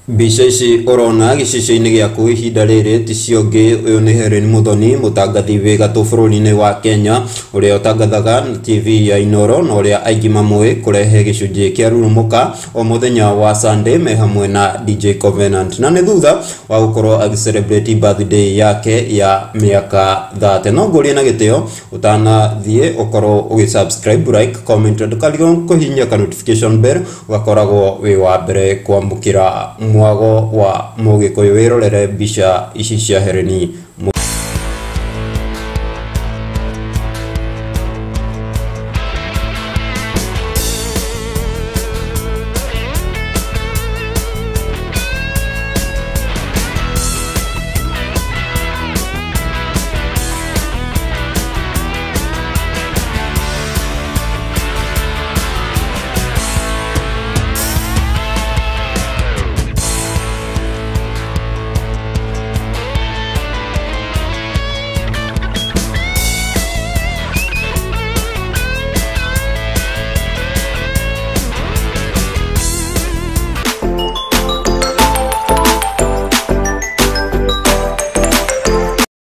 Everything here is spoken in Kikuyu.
Mbica ici ũrona gĩcicio-inĩ gĩaku ihinda rĩrĩ ti cio ũngĩ, ũyũ nĩ Hellen Muthoni, mũtangathi wĩ gatũ bũrũri-inĩ wa Kenya, ũrĩa ũtangathaga TV ya Inooro na ũrĩa aingĩ mamũĩ kũrehe gĩcunjĩ kĩa Rurumũka o mũthenya wa Sunday me hamwe na DJ Covenant. Na nĩ thutha wa gũkorwo agĩ celebrate birthday yake ya mĩaka 30. No ngũrie na gĩtĩo ũtanathiĩ ũkorwo ũgĩ subscribe, like, comment, ndũkariganĩrwo kũhihinya ka notification bell, ũgakoragwo wĩ wa mbere kwamũkĩra mwago wa Mũgĩkũyũ. Wĩrorere mbica ici cia Hellen.